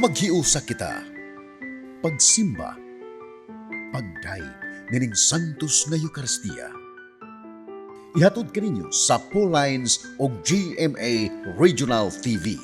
Maghiusa kita. Pagsimba. Pagdayeg nining Santos nga Eukaristiya. Ihatod kaninyo sa Lines o GMA Regional TV.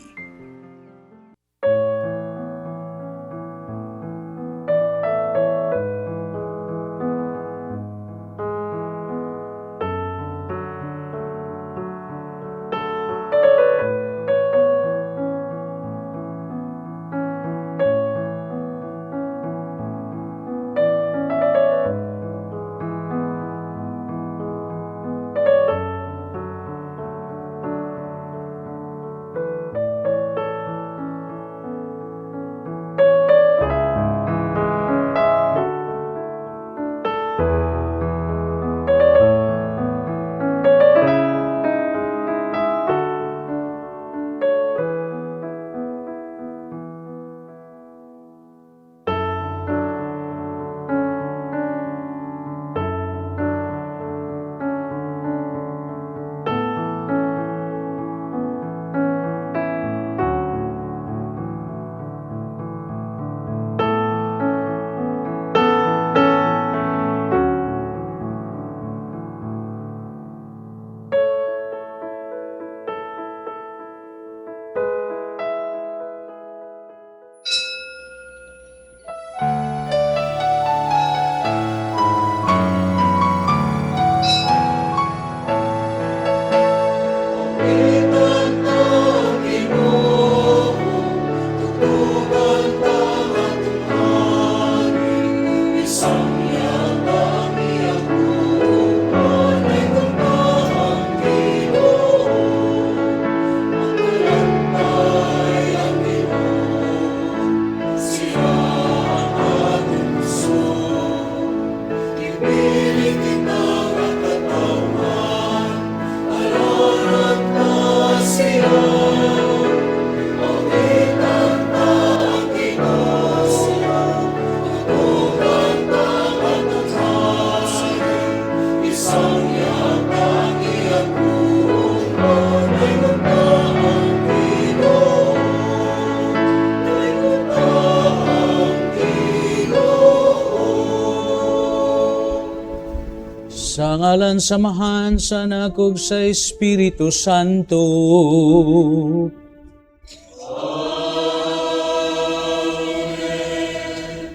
Sa ngalan sa Amahan, sa Anak ug sa Espiritu Santo.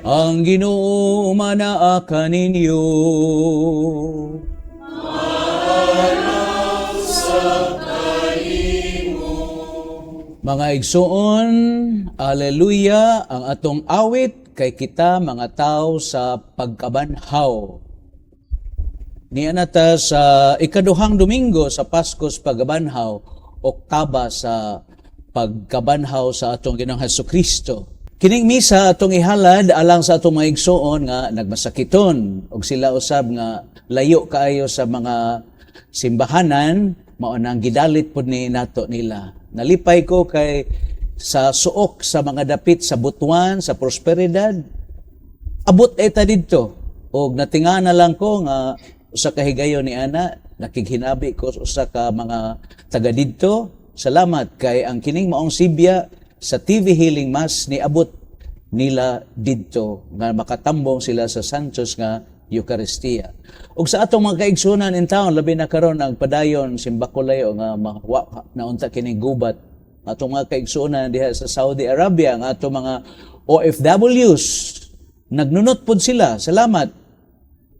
Ang Ginoo manaa kaninyo. Mga igsoon, aleluya, ang atong awit kay kita mga tao sa pagkabanhaw. Niya na ta sa ikaduhang Domingo sa Paskos pagkabanhaw, oktaba sa pagkabanhaw sa atong Ginoong Hesus Kristo. Kining misa atong ihalad alang sa atong mga igsoon nga nagmasakiton og sila usab nga layo kaayo sa mga simbahanan, mao nang gidalit pod ni nato nila. Nalipay ko kay sa suok sa mga dapit sa Butuan, sa Prosperidad, abot eta didto. Og natinga na lang ko nga usa ka higayon ni ana, nakighinabi ko usa ka mga taga didto. Salamat kay ang kining maong sibya sa TV Healing Mass niabot nila didto nga makatambong sila sa Santos nga Eucharistia. Ug sa atong mga kaigsunan in town, labi na karon ang padayon simbako layo nga mawa na unta kining gubat. Atong mga kaigsunan diha sa Saudi Arabia, ang atong mga OFWs, nagnunot pod sila. Salamat.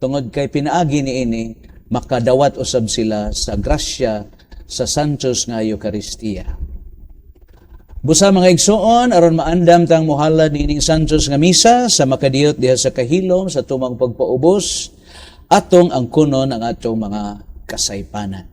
Tungod kay pinaagi niini, makadawat usab sila sa grasya sa Santos nga Eucharistia. Busa mga igsoon, aron maandam tang muhalad niining Santos nga misa sa makadiyot diha sa kahilom sa tumang pagpaubos, atong angkunon ang atong mga kasaypanan.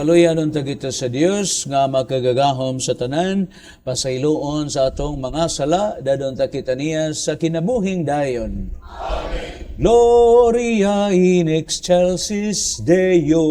Kaluyan unta kita sa Dios nga makagagahom sa tanan, pasayloon sa atong mga sala, dadon ta kita niya sa kinabuhing dayon. Amen. Gloria in excelsis Deo.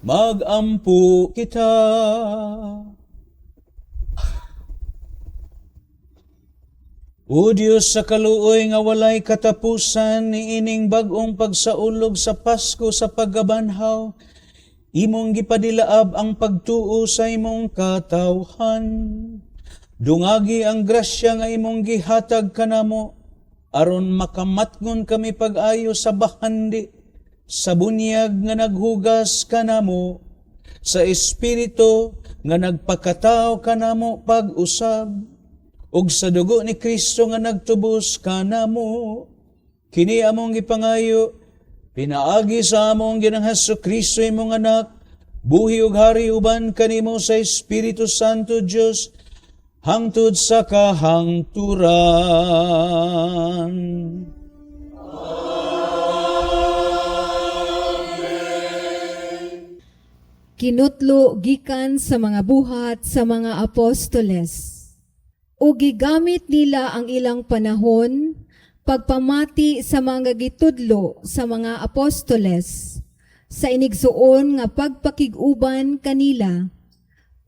Magampo kita. O Diyos, sa kaluoy nga walay katapusan niining bag-ong pagsaulog sa Pasko sa pagkabanhaw, imong gipadilaab ang pagtuo sa imong katawhan. Dungagi ang grasya nga imong gihatag kanamo, aron makamatngon kami pag-ayo sa bahandi, sa bunyag nga naghugas kanamo, sa espiritu nga nagpakatao kanamo pag-usab, ug sa dugo ni Kristo nga nagtubos kanamo. Kini among gipangayo, pinaagi sa among Ginoong Hesus Kristo, imong anak, buhi ug hari uban kanimo sa Espiritu Santo Dios, hangtod sa kahangturan. Kinutlo gikan sa mga Buhat sa mga Apostoles. O gigamit nila ang ilang panahon pagpamati sa mga gitudlo sa mga apostoles, sa inigsuon nga pagpakig-uban kanila,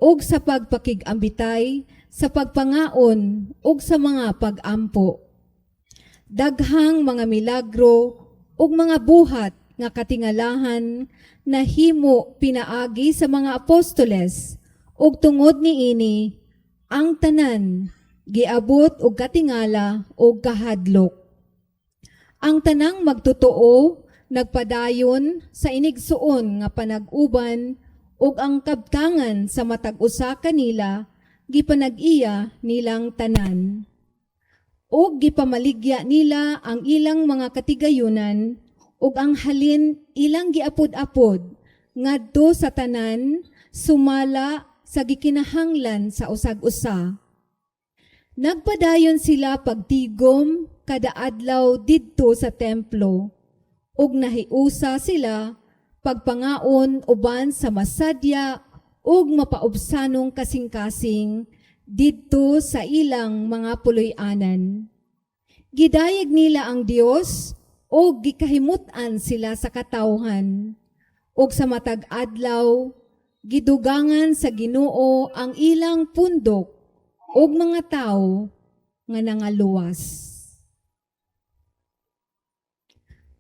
ug sa pagpakig-ambitay sa pagpangaon ug sa mga pagampo. Daghang mga milagro ug mga buhat nga katingalahan nahimo pinaagi sa mga apostoles, ug tungod niini ang tanan giabot og katingala ug kahadlok. Ang tanang magtotoo nagpadayon sa inigsuon nga panag-uban, ug ang kabtangan sa matag usa kanila gipanag-iya nilang tanan. Ug gipamaligya nila ang ilang mga katigayunan, ug ang halin ilang giapod-apod ngadto sa tanan sumala sa gikinahanglan sa usag-usa. Nagpadayon sila pagtigom kada adlaw didto sa templo, ug nahiusa sila pagpangaon uban sa masadya ug mapaubsanong kasing-kasing didto sa ilang mga puloy-anan. Gidayeg nila ang Dios ug gikahimut-an sila sa katawhan. Ug sa matag adlaw gidugangan sa Ginoo ang ilang pundok ug mga tawo nga nangaluwas.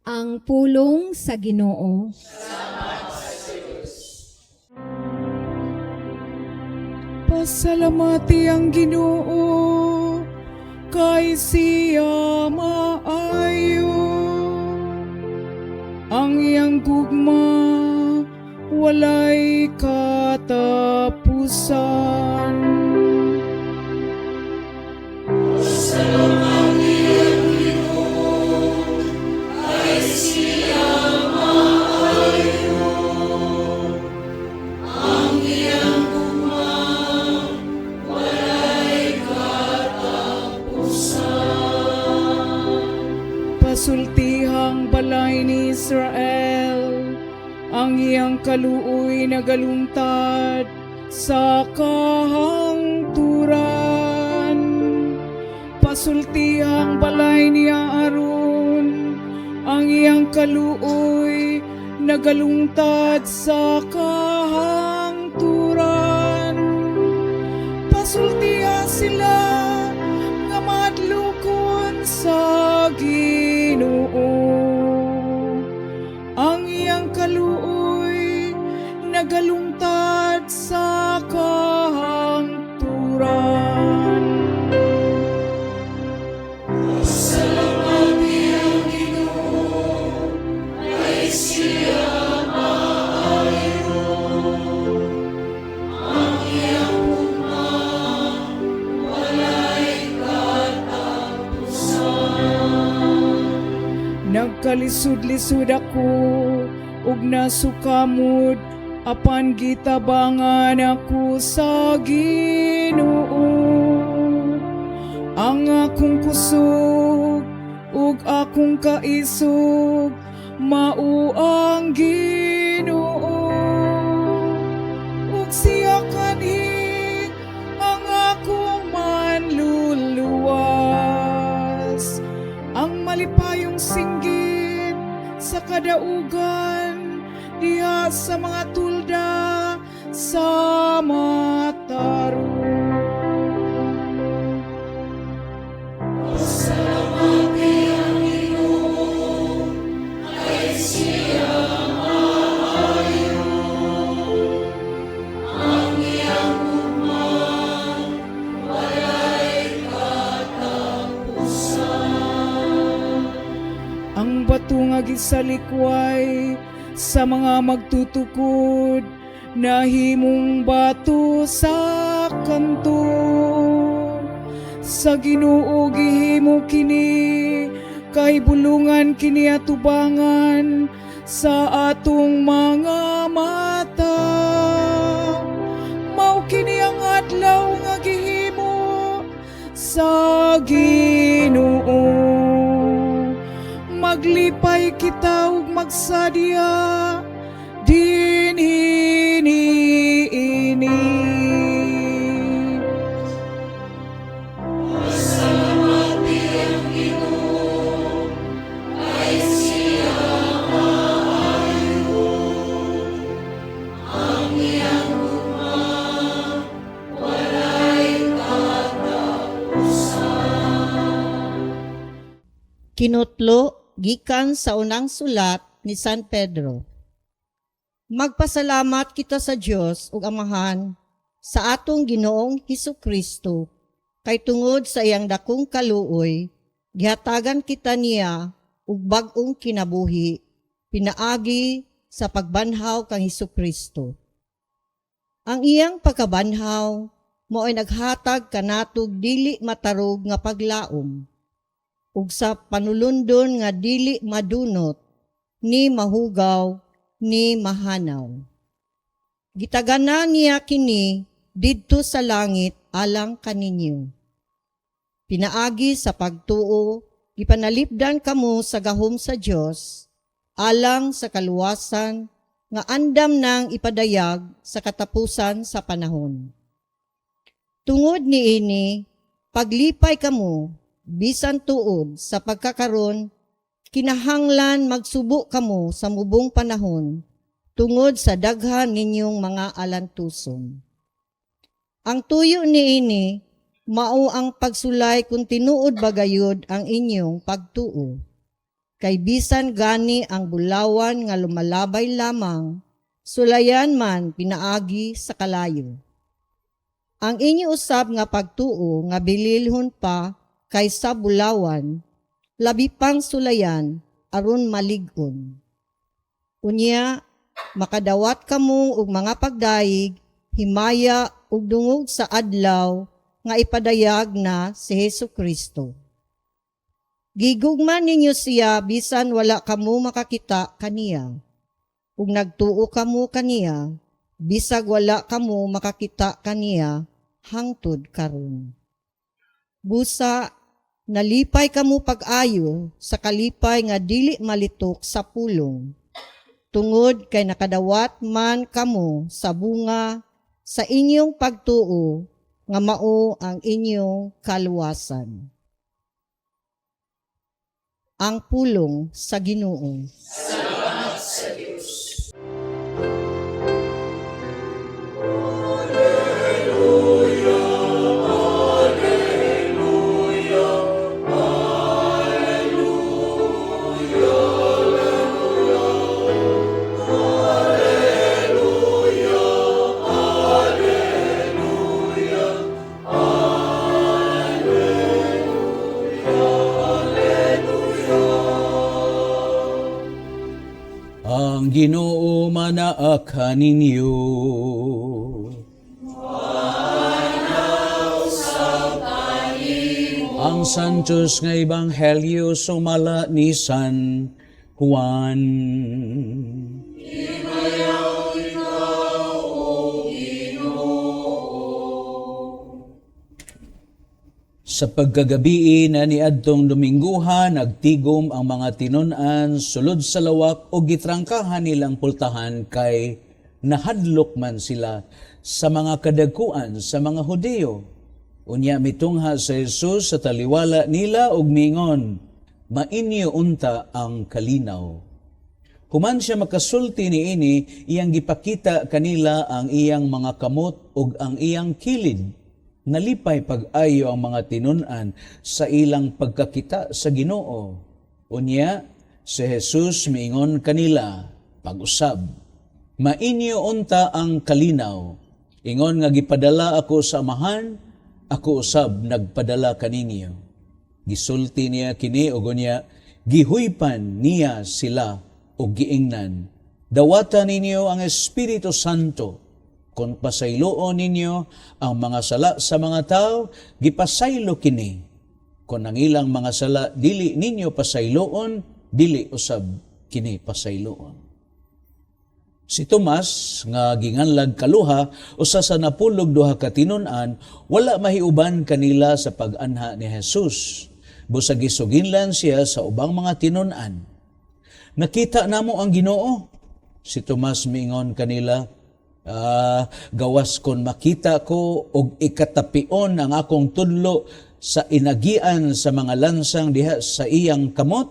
Ang pulong sa Ginoo. Pasalamati ang Ginoo kay siya maayo. Ang iyang gugma walay katapusan. Pasultihang balay ni Israel, ang iyang kaluoy nagalungtad sa kahangturan. Pasultihang balay ni Aaron, ang iyang kaluoy nagalungtad sa kahangturan. Pasultiha sila nga madlukon sa Ginoo. Ang iyang kaluoy nagalungtad sa kahangturan. Nagkalisud-lisud ako ug nasukamod, apan gitabangan ako sa Ginoo. Ang akong kusog ug akong kaisog mao ang Ginoo. Ug siya kanhi ang akong manluluwas. Ang malipayong singgit sa kadaugan diha sa mga tulda sa matarong. Ang bato nga gisalikway sa mga magtutukod nahimong bato sa kanto. Sa Ginoo gihimo kini, kay bulungan kini atubangan sa atong mga mata. Mao kini ang adlaw nga gihimo sa Ginoo. Maglipay kita ug magsadya dinhi niini. Kinutlo gikan sa unang sulat ni San Pedro. Magpasalamat kita sa Dios ug Amahan sa atong Ginoong Hesus Kristo kay tungod sa iyang dakong kaluoy gihatagan kita niya og bag-ong kinabuhi pinaagi sa pagbanhaw kang Hesus Kristo. Ang iyang pagkabanhaw mao'y naghatag kanatog dili matarog nga paglaom ug sa panulundon nga dili madunot ni mahugaw ni mahanaw. Gitagana niya kini didto sa langit alang kaninyo. Pinaagi sa pagtuo, gipanalipdan kamo sa gahom sa Dios alang sa kaluwasan nga andam nang ipadayag sa katapusan sa panahon. Tungod niini, paglipay kamo bisan tuod sa pagkakaron, kinahanglan magsubo kamo sa mubong panahon tungod sa daghan ninyong mga alantuson. Ang tuyo niini mao ang pagsulay kung tinuod ba gayud ang inyong pagtuo. Kay bisan gani ang bulawan nga lumalabay lamang, sulayan man pinaagi sa kalayo. Ang inyo usab nga pagtuo nga bililhon pa kaysa bulawan, labi pang sulayan aron malig-on. Unya, makadawat kamo og mga pagdayeg, himaya ug dungog sa adlaw nga ipadayag na si Hesus Kristo. Gigugma ninyo siya bisan wala kamo makakita kaniya. Ug nagtuo kamo kaniya, bisag wala kamo makakita kaniya hangtod karon. Busa, nalipay kamo pag-ayo sa kalipay nga dili malitok sa pulong. Tungod kay nakadawat man kamo sa bunga sa inyong pagtuo nga mao ang inyong kaluwasan. Ang pulong sa Ginoo. Ang Ginoo manaa kaninyo. Ang Santos nga Ebanghelyo sumala ni San Juan. Sa pagkagabii na niadtong Domingguha, nagtigom ang mga tinun-an sulod sa lawak o gitrangkahan nilang pultahan kay nahadlok man sila sa mga kadagkuan sa mga Hudiyo. Unya mitungha sa Jesus sa taliwala nila og mingon, "Mainyo unta ang kalinaw." Human siya makasulti niini, iyang gipakita kanila ang iyang mga kamot ug ang iyang kilid. Nalipay pag-ayo ang mga tinun-an sa ilang pagkakita sa Ginoo. Unya, si Jesus miingon kanila, pag-usab, "Mainyo unta ang kalinaw. Ingon nga gipadala ako sa Amahan, ako usab nagpadala kaninyo." Gisulti niya kini ug unya gihuypan niya sila ug giingnan, "Dawata ninyo ang Espiritu Santo. Kung pasayloon ninyo ang mga sala sa mga tao, gipasaylo kini. Kung ang ilang mga sala dili ninyo pasayloon, dili usab kini pasayloon." Si Tomas nga ginganlag kaluha, usa sa 12 ka tinun-an, wala mahiuban kanila sa pag-anha ni Jesus. Busa gisuginlan siya sa ubang mga tinun-an. "Nakita namo ang Ginoo." Si Tomas miingon kanila, "Gawas kon makita ko og ikatapion ang akong tudlo sa inagian sa mga lansang diha sa iyang kamot,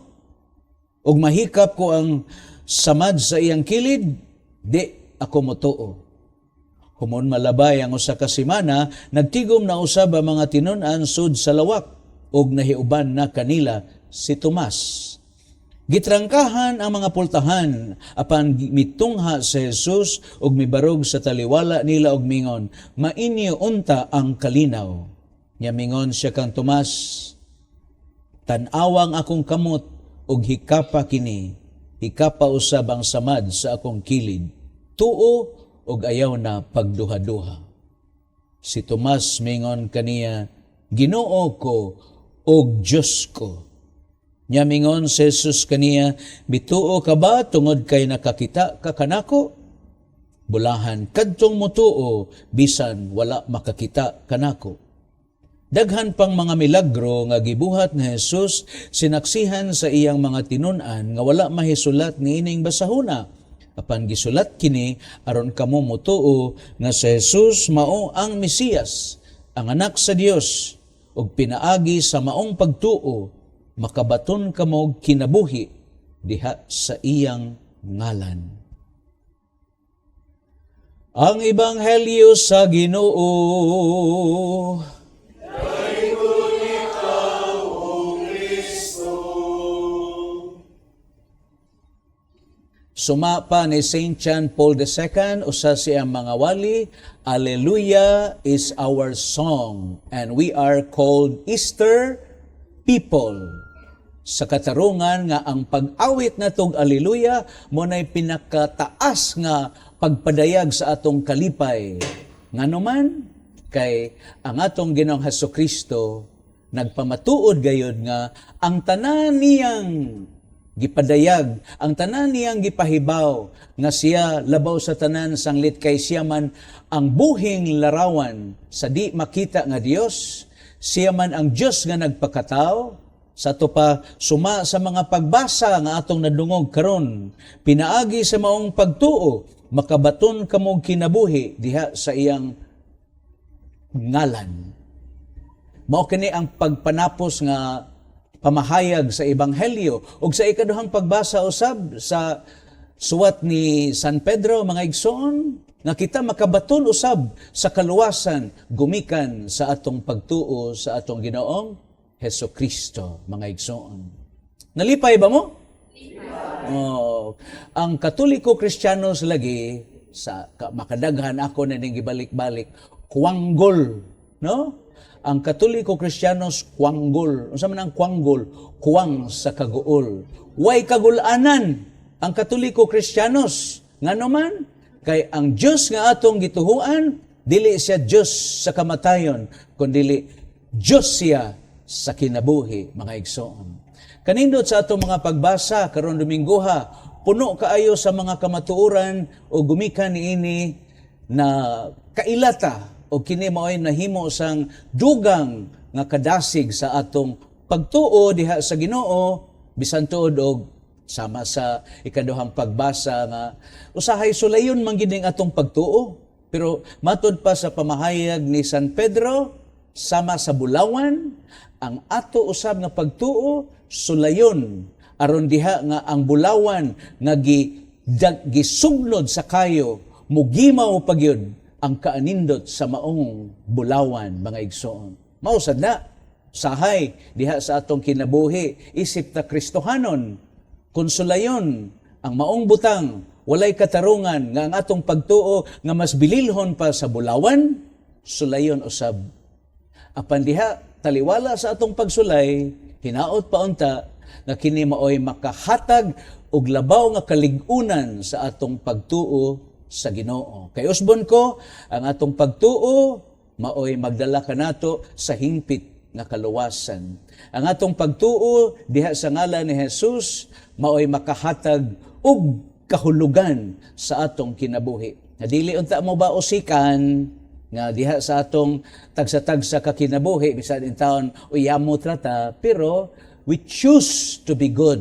ug mahikap ko ang samad sa iyang kilid, di ako motuo." Humon malabay ang usa ka semana, nagtigom na usab ang mga tinun-an sud sa lawak, ug nahiuban na kanila si Tomas. Gitrangkahan ang mga pultahan apan mitungha si Jesus ug mibarog sa taliwala nila og mingon, "Mainyo unta ang kalinaw." Nya mingon siya kang Tomas, "Tan-awang akong kamot ug hikapa kini, hikapa usab ang samad sa akong kilid. Tuo ug ayaw na pagduha-duha." Si Tomas mingon kaniya, "Ginoo ko ug Dios ko." Nya mingon si Jesus kaniya, "Mituo ka ba tungod kay nakakita ka kanako? Bulahan kadtong mutuo bisan wala makakita kanako." Daghan pang mga milagro nga gibuhat ni Jesus sinaksihan sa iyang mga tinun-an nga wala mahisulat niining basahuna. Apan gisulat kini aron kamo mutuo nga si Jesus mao ang Mesiyas, ang anak sa Dios, ug pinaagi sa maong pagtuo makabaton kamo og kinabuhi diha sa iyang ngalan. Ang Ebanghelyo sa Ginoo. Suma pa ni Saint John Paul II, usa siyang mga wali, "Alleluia is our song and we are called Easter people." Sa katarungan nga ang pag-awit natog Alleluia mao nay pinakataas nga pagpadayag sa atong kalipay. Ngano man kay ang atong Ginoong Hesus Kristo nagpamatuod gayod nga ang tanan niyang gipadayag, ang tanan niyang gipahibaw nga siya labaw sa tanan sanglit kay siya man ang buhing larawan sa di makita nga Dios, siya man ang Dios nga nagpakatao. Sa ato pa, suma sa mga pagbasa nga atong nadungog karon, pinaagi sa maong pagtuo makabaton kamo kinabuhi diha sa iyang ngalan. Mao kini ang pagpanapos nga pamahayag sa Ebanghelyo. Ug sa ikaduhang pagbasa usab sa suwat ni San Pedro, mga igsoon, nga kita makabaton usab sa kaluwasan gumikan sa atong pagtuo sa atong Ginoong Hesus Kristo, mga igsoon. Nalipay ba mo? Oh, ang Katoliko Kristiyanos lagi sa makadaghan ako na ning gibalik-balik, kuwanggol, no? Ang Katoliko Kristiyanos kuwanggol. Unsa man ang kuwanggol? Kuwang sa kaguol. Way kagulanan ang Katoliko Kristiyanos. Ngano man kay ang Dios nga atong gituhuan dili siya Dios sa kamatayon, kundili Dios siya sa kinabuhi, mga igsoon. Kanindot sa atong mga pagbasa karon Domingoha, puno kaayo sa mga kamatuoran o gumikan niini na kailata o kini mao'y nahimo sang dugang nga kadasig sa atong pagtuo diha sa Ginoo, bisan tuod og sama sa ikaduhang pagbasa nga usahay sulayon man gid ning atong pagtuo, pero matud pa sa pamahayag ni San Pedro, sama sa bulawan ang ato usab nga pagtuo sulayon aron diha nga ang bulawan nga gisugnod sa kayo mugimaw pagyud ang kaanindot sa maong bulawan, mga igsoon. Mao sad na sahay diha sa atong kinabuhi isip ta Kristohanon, kun sulayon ang maong butang, walay katarungan nga ang atong pagtuo nga mas bililhon pa sa bulawan sulayon usab. Apan diha taliwala sa atong pagsulay, hinaot pa unta nga kini maoy makahatag og labaw nga kalig-unan sa atong pagtuo sa Ginoo. Kay usbon ko, ang atong pagtuo maoy magdala kanato sa hingpit nga kaluwasan. Ang atong pagtuo diha sa ngalan ni Jesus maoy makahatag og kahulugan sa atong kinabuhi. Nga dili unta mo ba usikan nga diha sa atong tagsa-tagsa ka kinabuhi, bisan in taon uyamo trata, pero we choose to be good.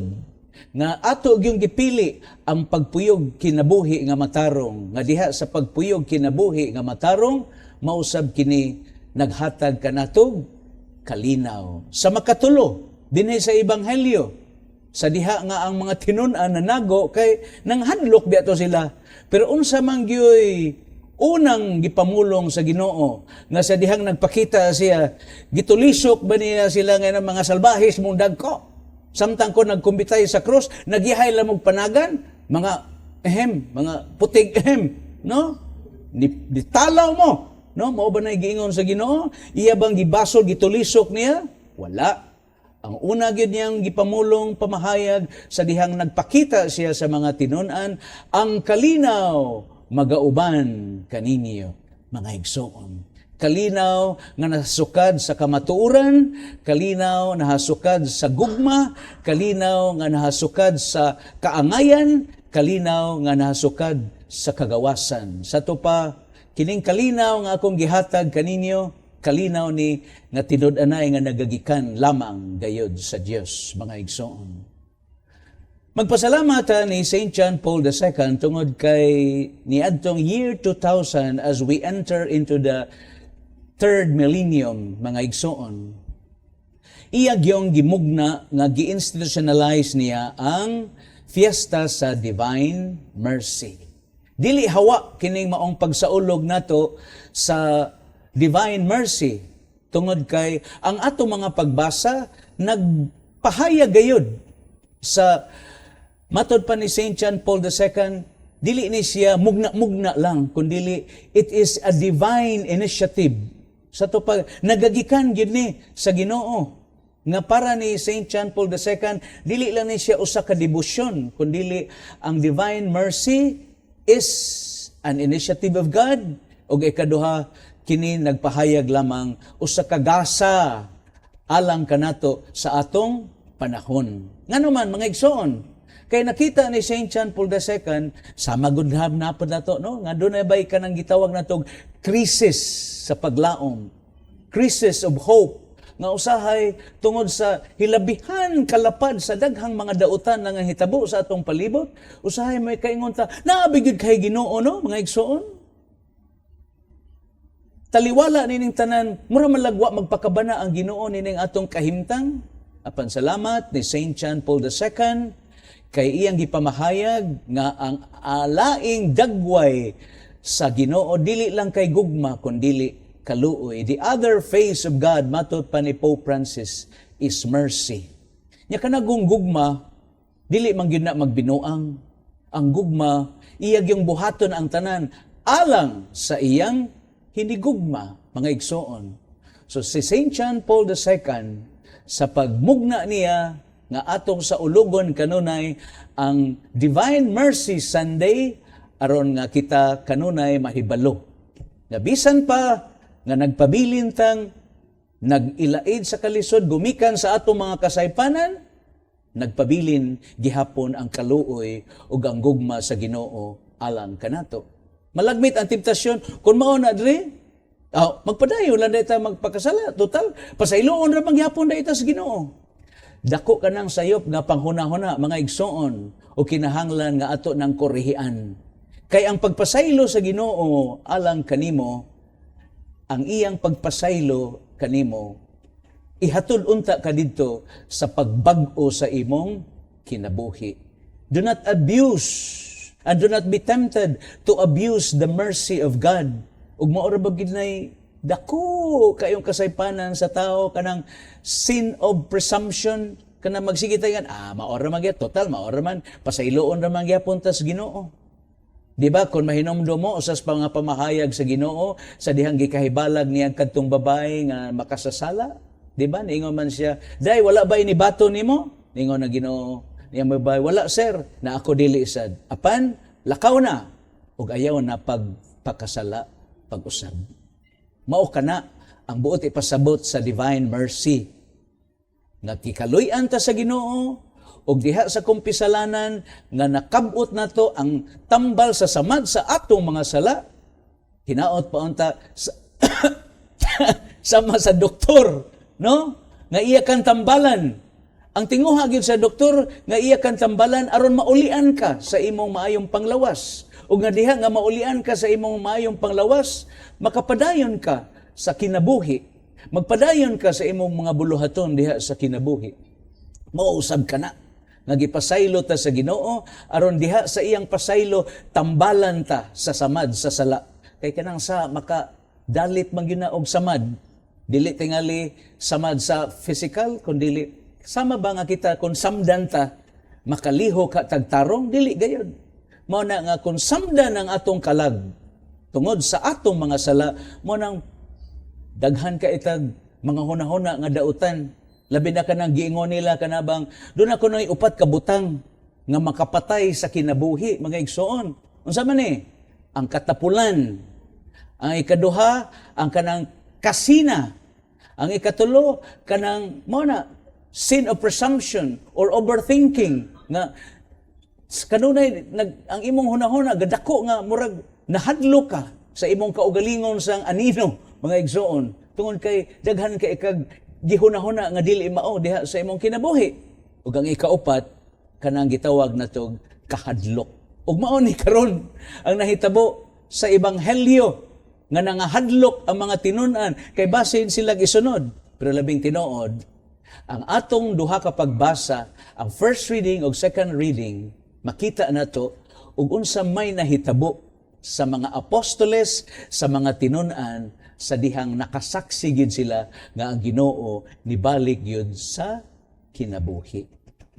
Nga ato gyung gipili ang pagpuyog kinabuhi nga matarong, nga diha sa pagpuyog kinabuhi nga matarong mausab kini naghatag kanatog kalinaw. Sa makatulo dinhi sa Ebanghelyo, sa diha nga ang mga tinun-an nanago kay nanghadlok biya to sila, pero unsa man gyoy unang gipamulong sa Ginoo nga sa dihang nagpakita siya, gitulisok ba niya sila nga mga salbahis mong dagko? Samtang ko nagkumbitay sa krus, nagyahay lang mong panagan, mga ehem, mga putig ehem, no? Ni talaw mo, no? Mao ba na giingon sa Ginoo? Iya bang gibasol, gitulisok niya? Wala. Ang una gyud niyang gipamulong pamahayag sa dihang nagpakita siya sa mga tinun-an, "Ang kalinaw magauban kaninyo, mga igsoon." Kalinaw nga nasukad sa kamatuoran, kalinaw nahasukad sa gugma, kalinaw nga nahasukad sa kaangayan, kalinaw nga nahasukad sa kagawasan. Sa to pa, kining kalinaw nga akong gihatag kaninyo, kalinaw ni nga tinud-anay nga nagagikan lamang gayod sa Dios, mga igsoon. Magpasalamat ta ni St. John Paul II tungod kay niadtong year 2000, as we enter into the third millennium, mga igsoon. Iya gyong gimugna nga gi-institutionalize niya ang fiesta sa Divine Mercy. Dili hawa kining maong pagsaulog nato sa Divine Mercy tungod kay ang ato mga pagbasa nagpahayag gayud sa, matod pa ni St. John Paul II, dili ni siya mugna-mugna lang, kundili it is a divine initiative. Sa to pa, nagagikan gyud ni sa Ginoo. Nga para ni St. John Paul II, dili lang ni siya usa ka debosyon, kundili ang Divine Mercy is an initiative of God ug ikaduha, kini nagpahayag lamang usa ka gasa alang kanato sa atong panahon. Ngano man, mga igsoon? Kay nakita ni St. John Paul II, sa magudhab na po nato, no? Nga dunay bay kanang gitawag natog crisis sa paglaom? Crisis of hope. Nga usahay tungod sa hilabihan kalapad sa daghang mga dautan nga hitabo sa atong palibot, usahay may kaingon ta, "Naa bi gyud kay Ginoo, no, mga igsoon?" Taliwala nining tanan, mura malagwa magpakabana ang Ginoo nining atong kahimtang. Apan salamat ni St. John Paul II kay iyang gipamahayag nga ang alaing dagway sa Ginoo dili lang kay gugma kundili kaluoy. The other face of God, matod pa ni Pope Francis, is mercy. Nya kanagong gugma, dili man gyud na magbinuang. Ang gugma, iya gyung buhaton ang tanan alang sa iyang hinigugma, mga igsoon. So si St. John Paul II, sa pagmugna niya nga atong saulugon kanunay ang Divine Mercy Sunday aron nga kita kanunay mahibalo nga bisan pa nga nagpabilin tang nag-ilaid sa kalisod gumikan sa atong mga kasaypanan, nagpabilin gihapon ang kaluoy ug ang gugma sa Ginoo alang kanato. Malagmit ang temptasyon, kung mao na diri, magpadayon lang ta magpakasala, total pasayloon ra man gihapon ta sa Ginoo. Dako kanang sayop nga panghuna-huna, mga igsoon, o kinahanglan nga ato ng korihian. Kay ang pagpasaylo sa Ginoo alang kanimo, ang iyang pagpasaylo kanimo, ihatod unta ka didto sa pagbag-o sa imong kinabuhi. Do not abuse and do not be tempted to abuse the mercy of God. Ug mao ra ba gid nay dako kayong kasaypanan sa tao, kanang sin of presumption, kanang magsige tayo, "Ah, mao ra man gyud, total mao ra man, pasayloon ra man gyapon ta sa Ginoo." Di ba kung mahinomdom mo usas pa nga pamahayag sa Ginoo sa dihang gikahibalag niya kadtong babae nga makasasala, di ba? Niingon man siya, "Day, wala ba ni bato nimo?" Niingon na Ginoo niya babae, "Wala, sir." "Na ako dili sad. Apan lakaw na ug ayaw na pagpakasala pag-usab." Mao kana ang buot ipasabot sa Divine Mercy. Nga kikaluy-an ta sa Ginoo ug diha sa kumpisalanan nga nakabot nato ang tambal sa samad sa atong mga sala, hinaot pa unta sa, sama sa doktor, no? Nga iya kang tambalan. Ang tinguha gyud sa doktor nga iya kang tambalan aron maulian ka sa imong maayong panglawas. Ug nga diha nga maulian ka sa imong maayong panglawas, makapadayon ka sa kinabuhi. Magpadayon ka sa imong mga buluhaton diha sa kinabuhi. Mao usab kana nga gipasaylo ta sa Ginoo aron diha sa iyang pasaylo tambalan ta sa samad sa sala. Kay kanang sa maka dalit man gyud na og samad. Dili tingali samad sa physical kundili Sama ba nga kita kung samdan ta makalihok ka tagtarong? Dili gayod. Mao na nga kung samdan ang atong kalag tungod sa atong mga sala, mao nang daghan ka itag mga hunahuna nga dautan. Labi na kanang giingon nila kanabang doon ako noy upat ka butang nga makapatay sa kinabuhi, mga igsoon. Unsa man ni? Ang katapulan. Ang ikaduha, ang kanang kasina. Ang ikatulo, kanang mao na sin of presumption or overthinking nga kanunay ang imong hunahuna gadako nga murag nahadlok ka sa imong kaugalingon sang anino, mga igsoon, tungod kay daghan kay kag gihunahuna nga dili mao diha sa imong kinabuhi. Ug ang ikaupat, kanang gitawag natog kahadlok. Ug mao ni karon ang nahitabo sa ebanghelyo nga nangahadlok ang mga tinun-an kay basin sila gisunod. Pero labing tinuod, ang atong duha ka pagbasa, ang first reading ug second reading, makita nato ug unsa may nahitabo sa mga apostoles, sa mga tinun-an, sa dihang nakasaksi gyud sila nga ang Ginoo nibalik gyud sa kinabuhi.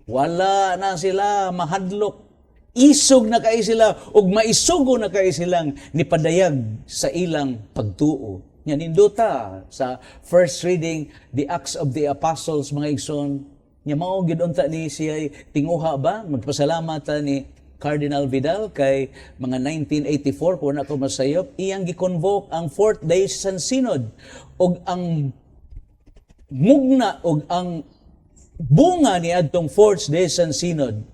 Wala na sila mahadlok. Isog na kay sila ug maisugo na kay silang nipadayag sa ilang pagtuo. Nya nindota sa first reading, the Acts of the Apostles, mga igsoon. Nya mao gid unta ni siya tinguha ba? Magpasalamat ta ni Cardinal Vidal kay mga 1984, kung ako masayop, iyang gi-convoke ang Fourth Diocesan Synod ug ang mugna ug ang bunga ni adtong Fourth Diocesan Synod,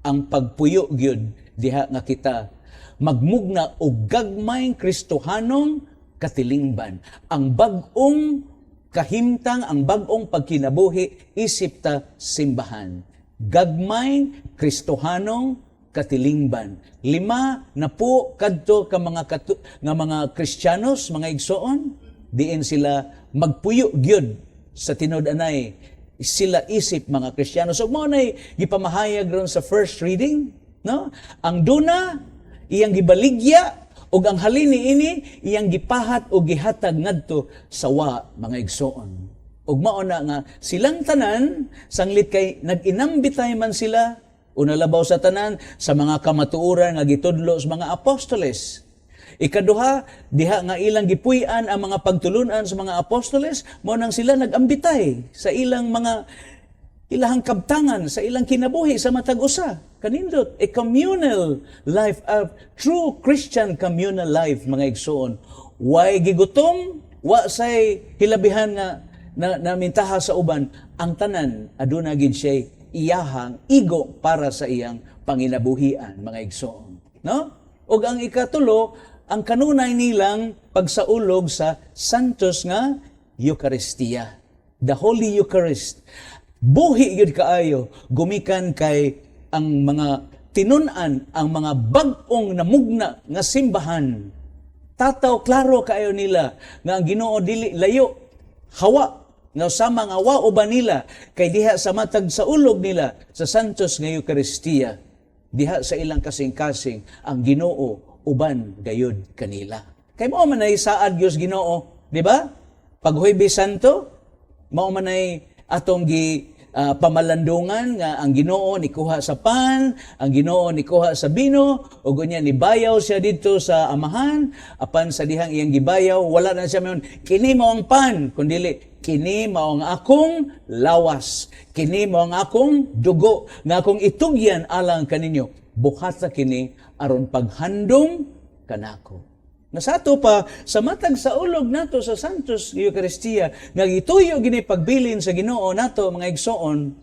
ang pagpuyo gyud diha nga kita magmugna og gagmayng Kristohanong katilingban, ang bag-ong kahimtang, ang bag-ong pagkinabuhi isip ta simbahan, gagmayng Kristohanong katilingban. Lima na po kadto ka mga nga mga Kristiyanos, mga igsoon, diin sila magpuyo gyud sa tinud-anay sila isip mga Kristiyano. So mao nay gipamahayag ron sa first reading, no? Ang duna iyang gibaligya ug ang halin niini iyang gipahat og gihatag ngadto sa wa, mga igsoon. Ug mao na nga silang tanan, sanglit kay nag-inambitay man sila, una labaw sa tanan sa mga kamatuoran nga gitudlo sa mga apostoles. Ikaduha, diha nga ilang gipuy-an ang mga pagtulunan sa mga apostoles, mao nang sila nagambitay sa ilang mga ilahang kabtangan, sa ilang kinabuhi sa matag usa. Kanindot, a communal life, a true Christian communal life, mga igsoon. Way gigutom, wa say hilabihan nga na mintaha sa uban, ang tanan aduna gid siya iyahang igo para sa iyang panginabuhian, mga igsoon. No? Ug ang ikatulo, ang kanunay nilang pagsaulog sa Santos nga Eucharistia. The Holy Eucharist. Buhi gyud kaayo gumikan kay ang mga tinun-an, ang mga bag-ong namugna nga simbahan. Tataw klaro kaayo nila nga ang Ginoo dili layo, hawa nga sama nga wa uban nila, kay diha sa matag sa ulog nila sa Santos nga Eucharistia, diha sa ilang kasing-kasing, ang Ginoo uban gayud kanila. Kay mao man ay saad Dios Ginoo, di ba? Pag Huwebes Santo, mao man ay atong gi pamalandungan nga ang Ginoo nikuha sa pan, ang Ginoo nikuha sa bino, ug unya nibayaw siya didto sa Amahan. Apan sa dihang iyang gibayaw, wala na siya mayon, "Kini mao ang pan," kundili, "Kini mao ang akong lawas, kini mao ang akong dugo nga akong itugyan alang kaninyo. Buhata kini aron paghandom kanako." Nga sa ato pa, sa matag sa ulog nato sa Santos Eucharistia, nga gituyo gini pagbilin sa Ginoo nato, mga igsoon,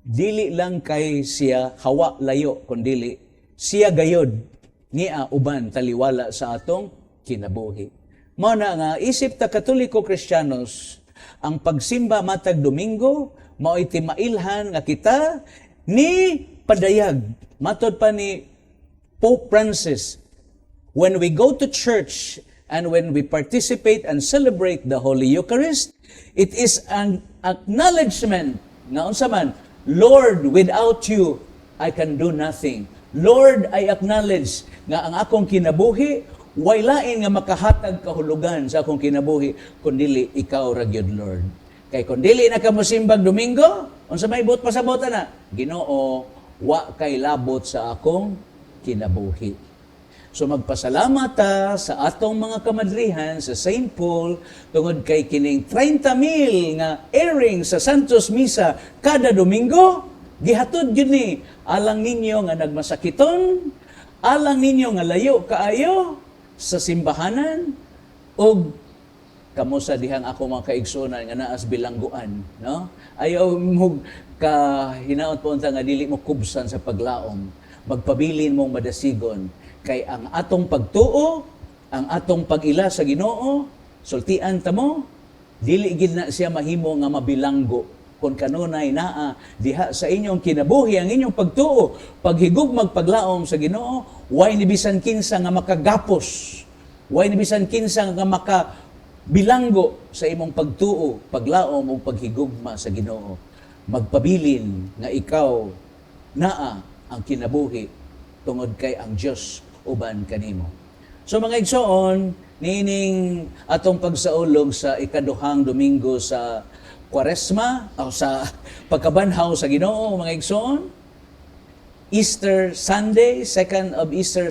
dili lang kay siya hawa layo, kundili siya gayod niya uban taliwala sa atong kinabuhi. Mao na nga isip ta Katoliko Kristiyanos, ang pagsimba matag Domingo mao'y timailhan nga kita ni padayag. Matod pa ni Pope Francis, when we go to church and when we participate and celebrate the Holy Eucharist, it is an acknowledgement nga unsa man, "Lord, without you, I can do nothing. Lord, I acknowledge nga ang akong kinabuhi, way lain nga makahatag kahulugan sa akong kinabuhi, kundili ikaw ra gyud, Lord." Kay kung dili na ka mosimbag Domingo, unsa may buot pasabot na? Ginoo, wa kay labot sa akong kinabuhi. So magpasalamat ta sa atong mga kamadrihan sa St. Paul tungod kay kining 30 mil nga airing sa Santos Misa kada Domingo, gihatod gyud ni alang ninyo nga nagmasakiton, alang ninyo nga layo kaayo sa simbahanan ug kamo sa dihang ako mga kaigsunan nga naas bilangguan, no? Ayaw mo ka hinaot po unta nga dili mo kubsan sa paglaom, magpabilin mong madasigon kay ang atong pagtuo, ang atong pag-ila sa Ginoo, sultian ta mo, dili gid na siya mahimo nga mabilanggo kung kanunay naa diha sa inyong kinabuhi ang inyong pagtuo, paghigugmag, paglaom sa Ginoo. Way ni bisan kinsa nga makagapos, way ni bisan kinsa nga maka bilanggo sa imong pagtuo, paglaom ug paghigugma sa Ginoo. Magpabilin nga ikaw naa ang kinabuhi tungod kay ang Dios uban kanimo. So mga igsoon, niining atong pagsaulog sa ikaduhang Domingo sa Kwaresma o sa pagkabanhaw sa Ginoo, mga igsoon, Easter Sunday, second of Easter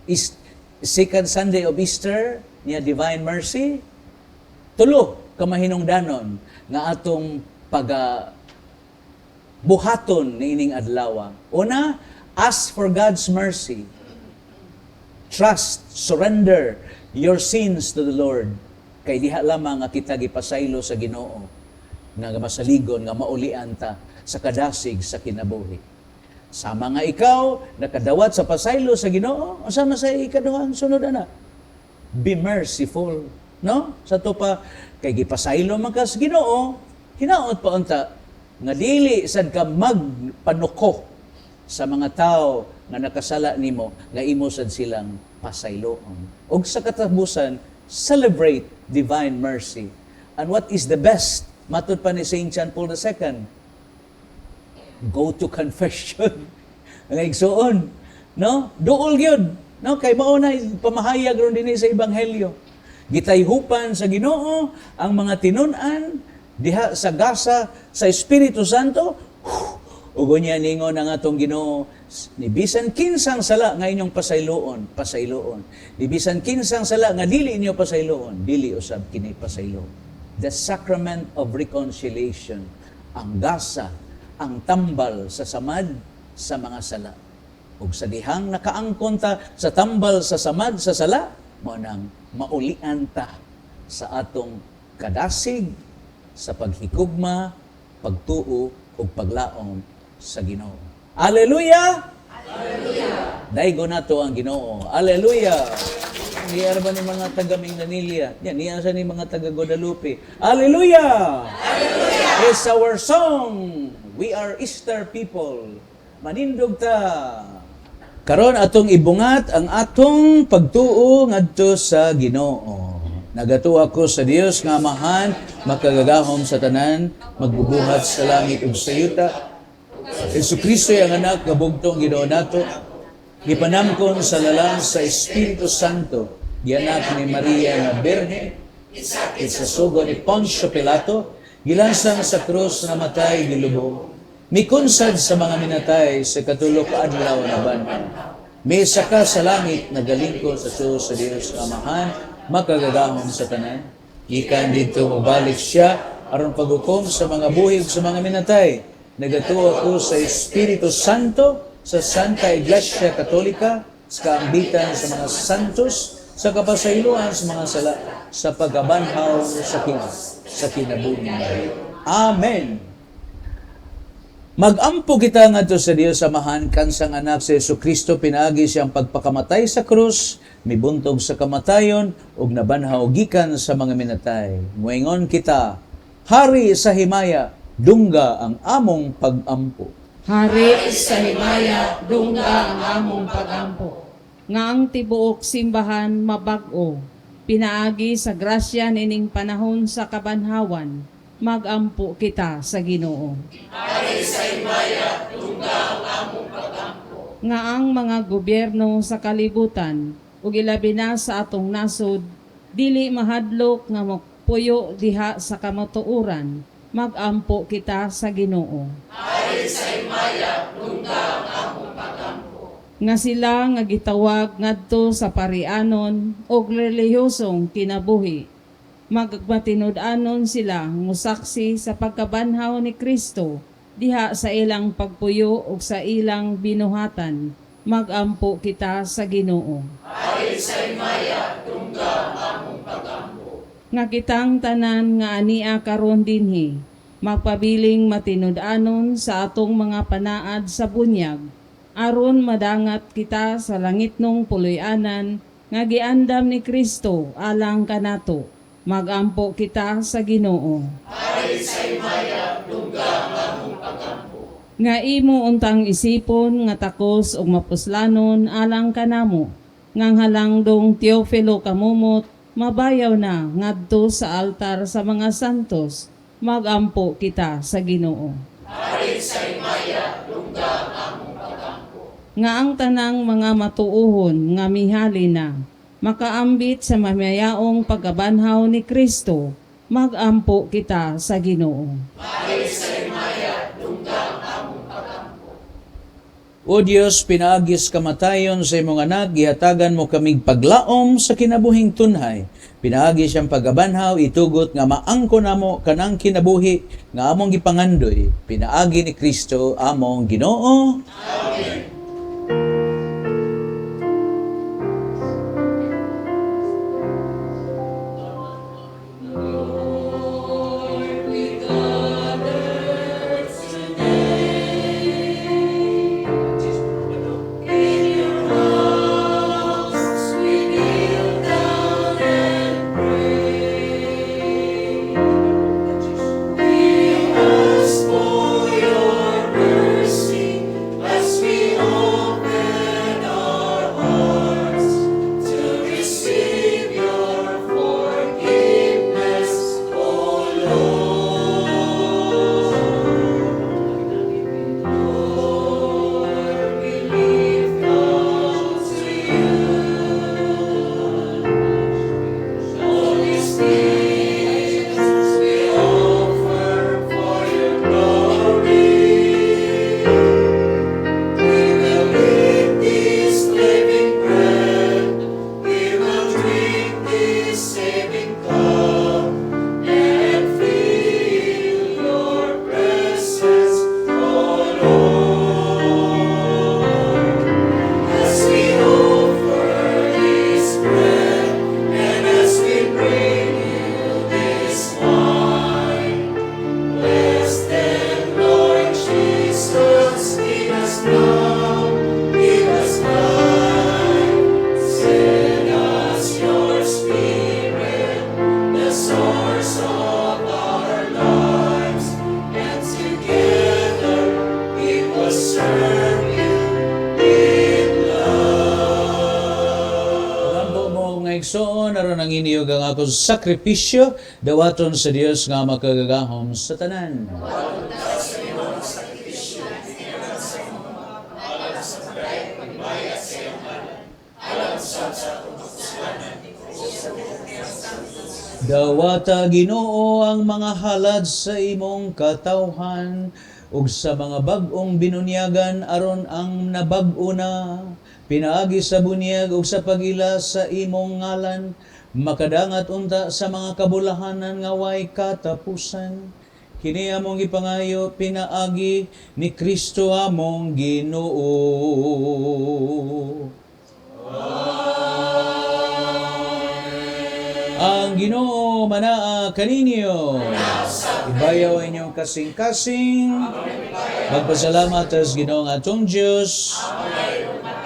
is second Sunday of Easter niya, Divine Mercy, tulo ka mahinungdanon nga atong paga buhaton niining adlaw. Una, ask for God's mercy. Trust, surrender your sins to the Lord. Kay diha lamang nga kita gipasaylo sa Ginoo nga masaligon nga maulian ta sa kadasig sa kinabuhi. Sama nga ikaw nakadawat sa pasaylo sa Ginoo, unsa man sa ikaduhang sunod ana? Be merciful, no? Sa to pa kay gipasaylo man ka sa Ginoo, hinaot pa unta nga dili sad ka magpanuko sa mga tao nga nakasala nimo nga imo sad silang pasayloon. Og sa katapusan, celebrate divine mercy. And what is the best? Matud pa ni St. John Paul II, go to confession. Mga igsuon, no? Duol gyud, no? Kay mao na pamahayag ron dinhi sa ebanghelyo. Gitayhupan sa Ginoo ang mga tinun-an diha sa gasa sa Espiritu Santo. Ug unya ningon ang atong Ginoo, ni bisan kinsang sala nga inyong pasayloon, pasayloon. Ni bisan kinsang sala nga dili inyo pasayloon, dili usab kini pasaylo. The sacrament of reconciliation, ang gasa, ang tambal sa samad sa mga sala. Ug sa dihang nakaangkon ta sa tambal sa samad sa sala, mao nang maulian ta sa atong kadasig sa paghikugma, pagtuo ug paglaom sa Ginoo. Hallelujah! Hallelujah! Daygon nato ang Ginoo. Hallelujah! Niya ba ni mga taga Minglanilla? Yan, niya sa ni mga taga Guadalupe. Hallelujah! Hallelujah! It's our song. We are Easter people. Manindog ta. Karon atong ibungat ang atong pagtuo ngadto sa Ginoo. Nagatuo ako sa Dios nga Amahan, makagagahom sa tanan, magbubuhat sa langit ug sa yuta. Jesu Kristo ang anak nga bugtong Ginoo nato, gipanamkon sa lalang sa Espiritu Santo, gianak ni Maria nga Birhen, sa sugo ni Poncio Pilato, gilansang sa krus, namatay, gilubong. Mikunsad sa mga minatay, sa katulo ka adlaw nabanhaw. Misaka sa langit, nagalingkod sa tuo sa Dios Amahan, makagagahom sa tanan. Gikan didto mobalik siya aron paghukom sa mga buhi ug sa mga minatay. Nagatuo ako sa Espiritu Santo, sa Santa Iglesia Katolika, sa kaambitan sa mga santos, sa kapasayloan sa mga sala, sa pagkabanhaw sa kinabuhi. Amen. Magampo kita ngadto sa Dios Amahan kansang anak sa Jesu Kristo pinaagi siyang pagpakamatay sa krus, mibuntog sa kamatayon ug nabanhaw gikan sa mga minatay. Moingon kita, Hari sa himaya, dungga ang among pagampo. Hari sa himaya, dungga ang among pagampo. Nga ang tibuok simbahan mabag-o, pinaagi sa grasya nining panahon sa kabanhawan, magampo kita sa Ginoo. Hari sa himaya, dungga ang among pagampo. Nga ang mga gobyerno sa kalibutan ug ilabi na sa atong nasod dili mahadlok nga mopuyo diha sa kamatuoran. Magampo kita sa Ginoo. Nga sila nga gitawag ngadto sa parianon og relihiyosong kinabuhi. Magmatinud-anon sila ngosaksi sa pagkabanhaw ni Kristo diha sa ilang pagpuyo ug sa ilang binuhatan. Magampo kita sa Ginoo. Nga kitang tanan nga ania karon dinhi magpabiling matinud-anon sa atong mga panaad sa bunyag aron madangat kita sa langitnong puloy-anan nga giandam ni Kristo alang kanato. Magampo kita sa Ginoo. Nga imo untang isipon nga takos ug mapuslanon alang kanamo ngang halangdong Teofilo Kamumot mabayaw na ngadto sa altar sa mga santos. Magampo kita sa Ginoo. Nga ang tanang mga matuohon nga mihali na makaambit sa mamayaong pagkabanhaw ni Kristo. Magampo kita sa Ginoo. O Dios, pinaagis kamatayon sa imong anak, gihatagan mo kaming paglaom sa kinabuhing tunhay. Pinaagi siyang pagabanhaw, itugot nga maangko namo kanang kinabuhi nga among gipangandoy. Pinaagi ni Kristo among Ginoo. Amen. Pagampo mo nga igsoon, aron ang iniyog ang akong sakripisyo, dawaton sa Dios nga makagagahom sa tanan. Dawata Ginoo ang mga halad sa imong katawhan ug sa mga bag-ong binunyagan aron ang nabag-o na pinaagi sa bunyag ug sa pag-ila sa imong ngalan makadangat unta sa mga kabulahanan nga way katapusan. Kini among gipangayo pinaagi ni Kristo among Ginoo. Ang Ginoo manaa kaninyo. Ibayaw ang inyong kasing-kasing. Magpasalamat sa Ginoo nga atong Dios.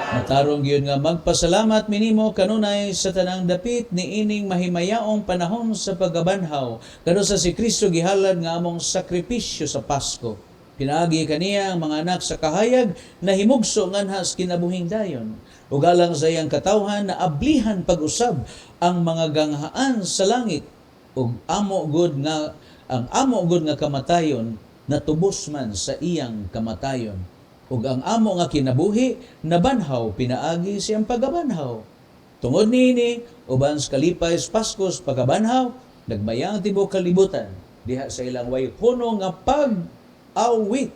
Matarong gyud nga magpasalamat minimo kanunay sa tanang dapit ni ining mahimayaong panahon sa pagabanhaw. Kano sa si Kristo gihalad nga among sakripisyo sa Pasko. Pinaagi kaniya ang mga anak sa kahayag na himugso nganha sa kinabuhing dayon. Ug alang sa iyang katawhan na ablihan pag-usab ang mga ganghaan sa langit ug amo gud nga ang amo gud nga kamatayon natubos man sa iyang kamatayon. Ug ang amo nga kinabuhi nabanhaw pinaagi siyang pagabanhaw. Tungod niini uban sa kalipay sa Pasko sa pagabanhaw, nagmaya ang tibuok kalibutan. diha sa ilang way hunong nga pag-awit.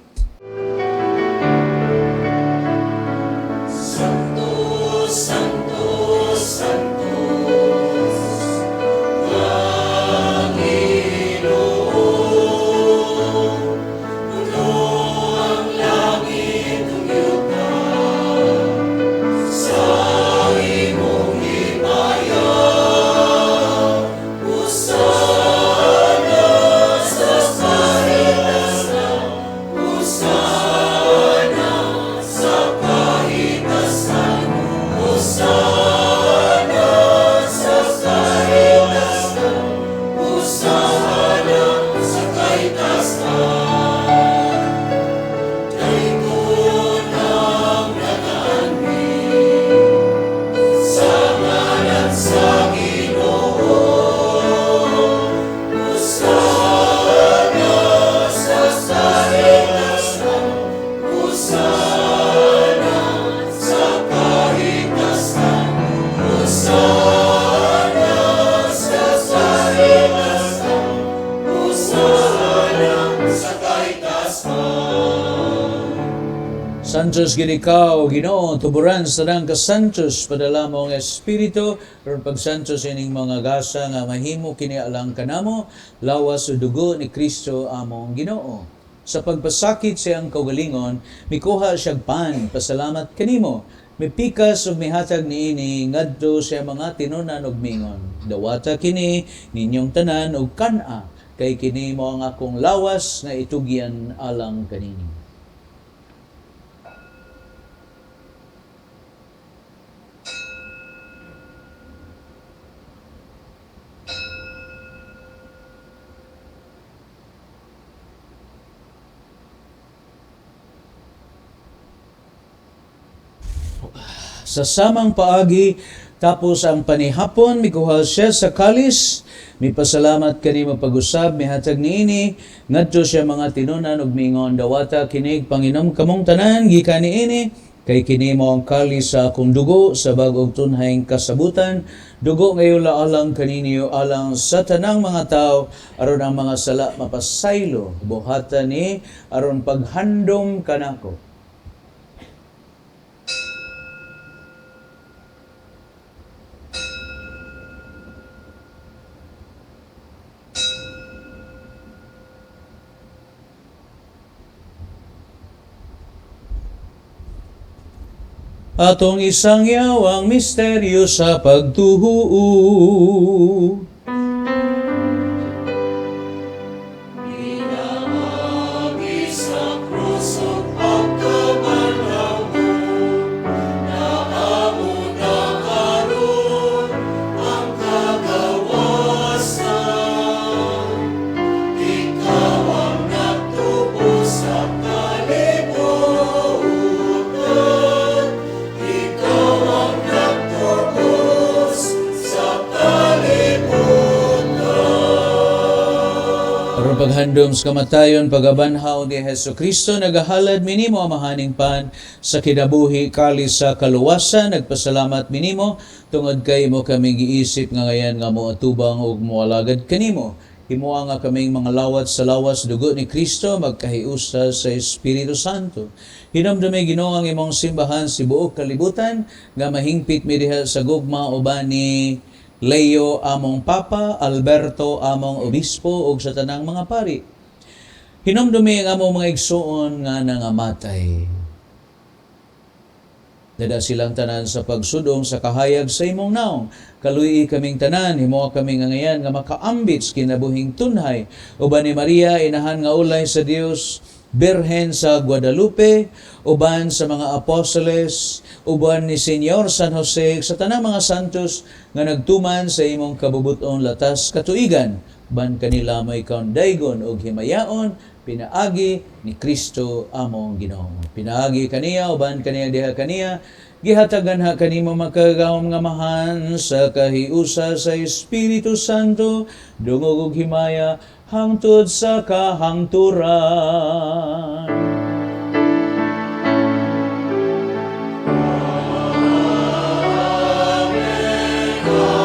Santos gid ikaw, Ginoo, tuburan sa tanang kasantos, padala mo ang Espiritu, aron pagsantos ining mga gasa nga mahimo kini alang kanamo, lawas o dugo ni Kristo among Ginoo. Sa pagpasakit sa iyang kaugalingon, mikuha siyag pan, pasalamat kanimo, mipikas ug mihatag niini ngadto sa mga tinunan ug mingon. Dawata kini ninyong tanan ug kan-a, kay kini mo ang akong lawas nga itugyan alang kaninyo. Sa samang paagi, tapos ang panihapon, mikuha siya sa kalis, mipasalamat kanimo pag-usab, mihatag niini, ngadto siya mga tinunan ug mingon, dawata kinig panginom kamong tanan, gikan niini, kay kini mo ang kalis sa akong dugo, sa bag-ong tunhayng kasabutan, dugo ngayon alang kaninyo, alang sa tanang mga tao, aron ang mga sala mapasaylo, buhatan ni, aron paghandom kanako. Atong isang yawang misteryo sa pagtuo. Aron paghandom sa kamatayon, pagabanhaw ni Hesus Kristo, nagahalad minimo amahaning pan sa kinabuhi kali sa kaluwasan, nagpasalamat minimo tungod kay imo kaming giisip nga ngayan nga moatubang ug moalagad kanimo. Himoa nga kaming mga lawat sa lawas dugo ni Kristo magkahiusa sa Espiritu Santo. Hinumdumi Ginoo ang imong simbahan sa buok kalibutan nga mahingpit mi diha sa gugma uban ni Leo among Papa, Alberto among Obispo ug sa tanang mga pari. Hinumdumi ang among mga igsuon nga nangamatay. Dada silang tanan sa pagsudong sa kahayag sa imong naong. Kaluyi kaming tanan, himoa kaming ngayan nga makaambit sa kinabuhing tunhay. Uban ni Maria, inahan nga ulay sa Dios, Birhen sa Guadalupe, uban sa mga apostoles, uban ni Senyor San Jose, sa tanang mga santos nga nagtuman sa imong kabubuton latas katuigan, ban kanila may kaundaygon og himayaon, pinaagi ni Kristo among Ginoo. Pinaagi kaniya, uban kaniya diha kaniya, gihatagan ha kanimo makagawom nga mahan sa kahiusa sa Espiritu Santo, dungog og himaya hangtod sa kahangturan. Amen. Amen.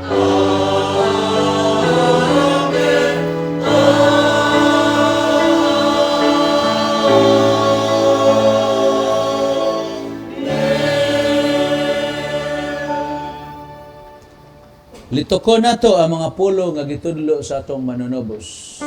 Amen. Gituko nato ang mga pulong nga gitudlo sa atong manunobos.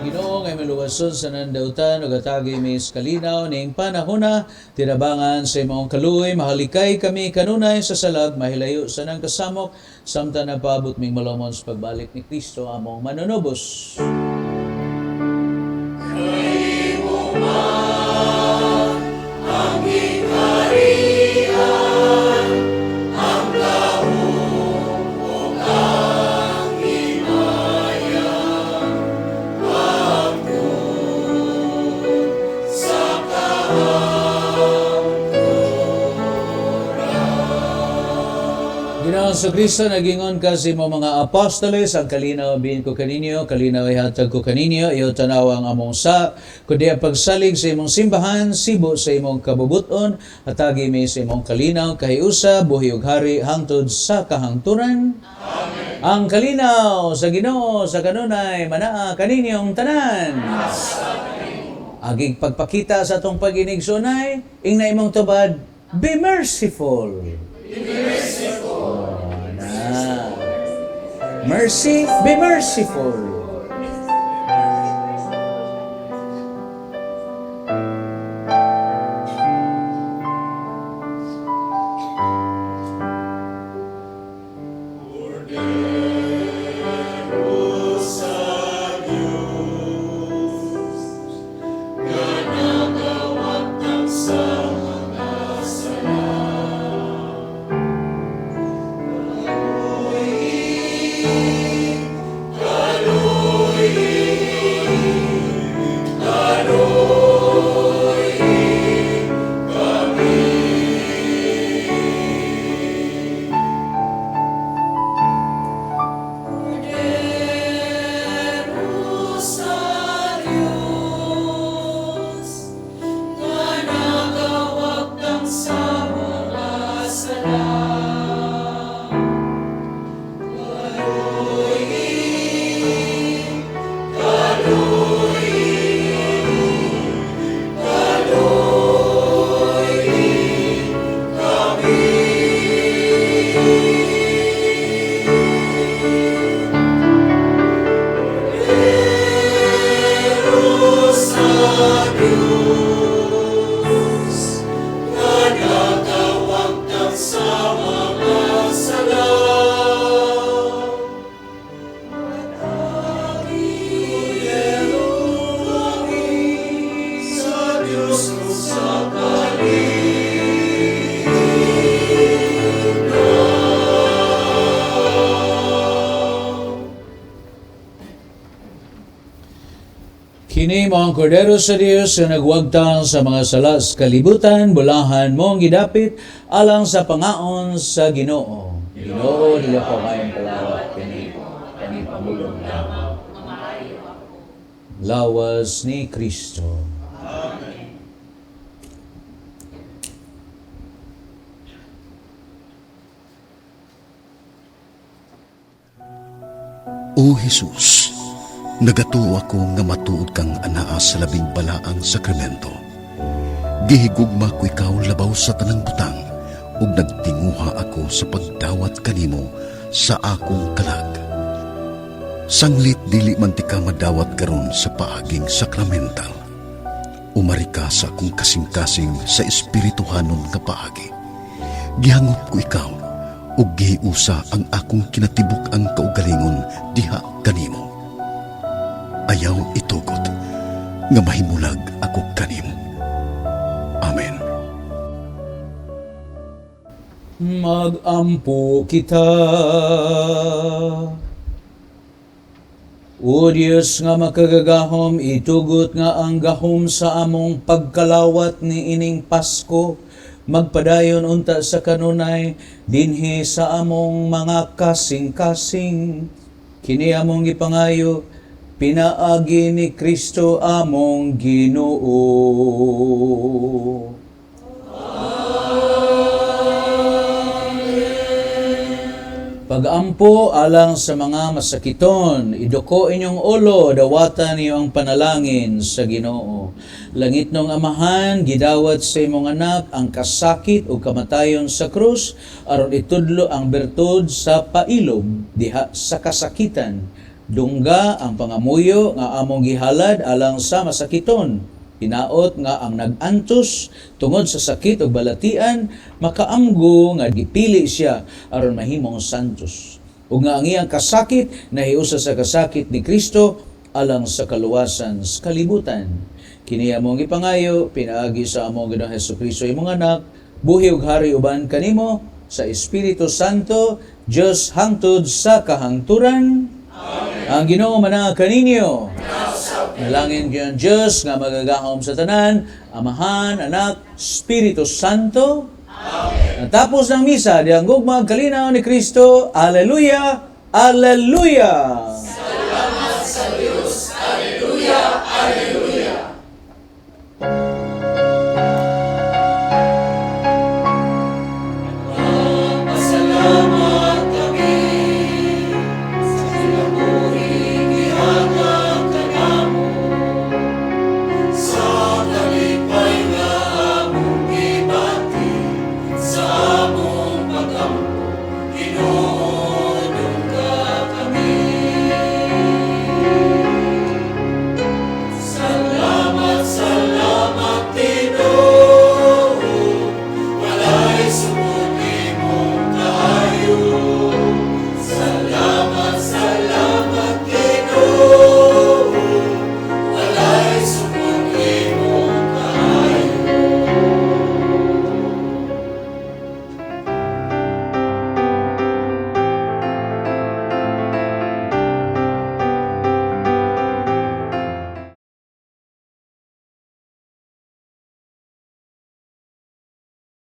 Ginoo nga maluwason sa nandautan ug atagi mi sa kalinaw ning panahona, tinabangan sa imong kaluoy, mahalikay kami kanunay sa salag, mahilayo sa nang kasamok samtang nagpaabot ming malomon sa pagbalik ni Kristo among manunubos. Ginoong Kristo, nagingon ka sa imong mga apostoles, ang kalinaw bihin ko kaninyo, kalinaw ihatag ko kaninyo, iyo tanaw ang among sa, kundi ang pagsalig sa imong simbahan, sibo sa imong kabubuton, hatagi mi sa imong kalinaw, kahiusa, buhi ug hari, hangtod sa kahangturan. Amen. Ang kalinaw sa Ginoo sa kanunay, manaa kaninyong tanan. Agig pagpakita sa atong pag-inigsunay, ingna imong tubad, be merciful. Be merciful. Na. Mercy, be merciful. Kini mao ang Kordero sa Dios nga nagwagtang sa mga sala sa kalibutan, bulahan mong gidapit alang sa pangaon sa Ginoo. Ginoo, dili ako maayong palawat kani pangipamulong lamang. Lawas ni Kristo. O Jesus, nagatuo ako nga matuod kang anaa sa labing balaang sakramento. Gihigugma ko ikaw labaw sa tanang butang ug nagtinguha ako sa pagdawat kanimo sa akong kalag. Sanglit dili man tika madawat karon sa paaging sakramental. Umari ka sa akong kasing-kasing sa espirituhanon nga paagi. Gihangop ko ikaw ug gihiusa ang akong kinatibuk-ang kaugalingon diha kanimo. Ayaw itugot nga mahimulag ako kanimo. Amen. Magampo kita. O Diyos nga makagagahom, itugot nga ang gahom sa among pagkalawat ni ining Pasko, magpadayon unta sa kanunay, dinhi sa among mga kasing-kasing. Kini among gipangayo, pinaagi ni Kristo among Ginoo. Pagampo alang sa mga masakiton, iduko inyong ulo, dawatan niyo ang panalangin sa Ginoo. Langitnong Amahan, gidawat sa imong anak ang kasakit o kamatayon sa krus, aron itudlo ang bertud sa pailob diha sa kasakitan. Dungga ang pangamuyo nga among gihalad alang sa masakiton. Hinaot nga ang nag-antos tungod sa sakit ug balatian, makaamgo nga gipili siya aron mahimong santos. Ug nga ang iyang kasakit nahiusa sa kasakit ni Kristo alang sa kaluwasan sa kalibutan. Kini among gipangayo pinaagi sa among Ginoong Hesukristo imong anak, buhi ug hari uban kanimo sa Espiritu Santo, Dios hangtod sa kahangturan. Amen. Ang Ginoo manaa kaninyo. Nalangin kayo ang Diyos nga magagahom sa tanan, Amahan, Anak, Espiritu Santo. Amen. Natapos ng misa, diyang gugma kalinaw ni Kristo. Alleluia! Alleluia!